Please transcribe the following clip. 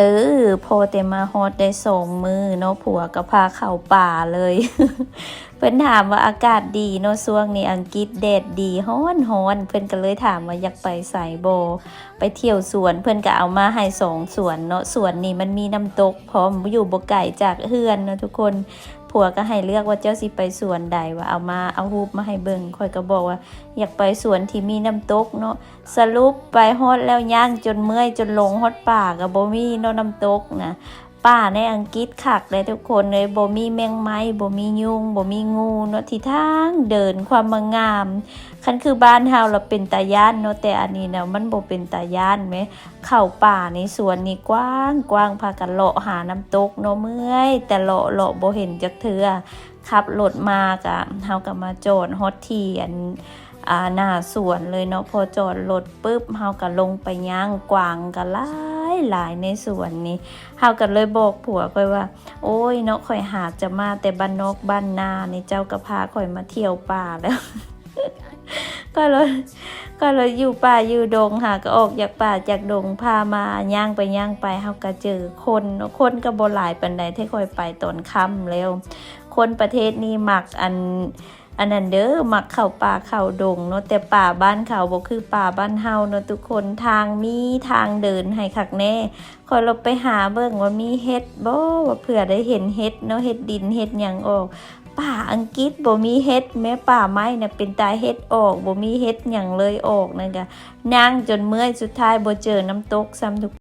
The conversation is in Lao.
ເອີ ພໍແຕ່ມາຮອດໄດ້ສອງມື້ເນາະ ຜົວກໍພາເຂົ້າປ່າເລີຍ. ເພິ່ນຖາມວ່າອາກາດດີເນາະ ຊ່ວງນີ້ອັງກິດແດດດີ ຮ້ອນໆ ເພິ່ນກໍເລີຍຖາມວ່າຢາກໄປໃສບໍ່ ໄປທ່ຽວສວນ. ເພິ່ນກໍເອົາມາໃຫ້ສອງສວນເນາະ ສວນນີ້ມັນມີນ້ຳຕົກພ້ອມ ຢູ່ບໍ່ໄກຈາກເຮືອນເນາະທຸກຄົນ. ຜົວກໍໃຫ້ເລືອກວ່າເຈົ້າຊິໄປສວນໃດ ວ່າເອົາມາ ເອົາຮູບມາໃຫ້ເບິ່ງ. ຂ້ອຍກໍບອກວ່າຢາກໄປສວນທີ່ມີນ້ຳຕົກເນາະ. ສະຫຼຸບໄປຮອດແລ້ວຍ່າງຈົນເມື່ອຍ ຈົນລົງຮອດປ່າກໍບໍ່ມີເນາະ ນ້ຳຕົກນະ. ປ່າໃນອັງກິດຄັກເດ້ທຸກຄົນເອີຍ ບໍ່ມີແມງໄມ້ ບໍ່ມີຍຸງ ບໍ່ມີງູເນາະ ທີ່ທາງເດີນ ຄວາມມາງາມ. ຄັນຄືບ້ານເຮົາລະເປັນຕາຢ້ານເນາະ ແຕ່ອັນນີ້ນະມັນບໍ່ເປັນຕາຢ້ານແມ. ເຂົ້າປ່າໃນສວນນີ້ກວ້າງໆ ພາກັນເລາະຫານ້ຳຕົກເນາະ ເມື່ອຍແຕ່ເລາະ ເລາະບໍ່ເຫັນຈັກເທື່ອ. ຂັບລົດມາກະ ເຮົາກະມາຈອດຮອດທີ່ອັນ ອ່າ ໜ້າສວນເລີຍເນາະ. ພໍຈອດລົດປຶບ ເຮົາກະລົງໄປຍ່າງ ກວາງກະຫຼາຍໆ ໃນສວນນີ້. ເຮົາກະເລີຍບອກຜົວຂ້ອຍວ່າ ໂອ້ຍເນາະ ຂ້ອຍຫາກຈະມາແຕ່ບ້ານນອກບ້ານນານີ້ ເຈົ້າກະພາຂ້ອຍມາທ່ຽວປ່າແລ້ວ. ຂ້ອຍລະ ຂ້ອຍລະຢູ່ປ່າຢູ່ດົງ ຫາກະອອກຈາກປ່າຈາກດົງ ພາມາຍ່າງໄປຍ່າງໄປ ເຮົາກະເຈີຄົນເນາະ. ຄົນກະບໍ່ຫຼາຍປານໃດ ແຕ່ຂ້ອຍໄປຕອນຄ່ຳແລ້ວ. ຄົນປະເທດນີ້ມັກອັນ ອັນນັ້ນເດີ ມັກເຂົ້າປ່າເຂົ້າດົງເນາະ. ແຕ່ປ່າບ້ານເຂົາບໍ່ຄືປ່າບ້ານເຮົາເນາະທຸກຄົນ ທາງມີທາງເດີນໃຫ້ຄັກແນ່. ຂ້ອຍລະໄປຫາເບິ່ງວ່າມີເຫັດບໍ່ ວ່າເຜື່ອໄດ້ເຫັນເຫັດເນາະ ເຫັດດິນເຫັດຫຍັງອອກ. ປ່າອັງກິດບໍ່ມີເຫັດແມ້ ປ່າໄມ້ນະເປັນຕາເຫັດອອກ ບໍ່ມີເຫັດຫຍັງເລີຍອອກນັ້ນກະ ຍ່າງຈົນເມື່ອຍ ສຸດທ້າຍບໍ່ເຈີນ້ຳຕົກຊ້ຳທຸກ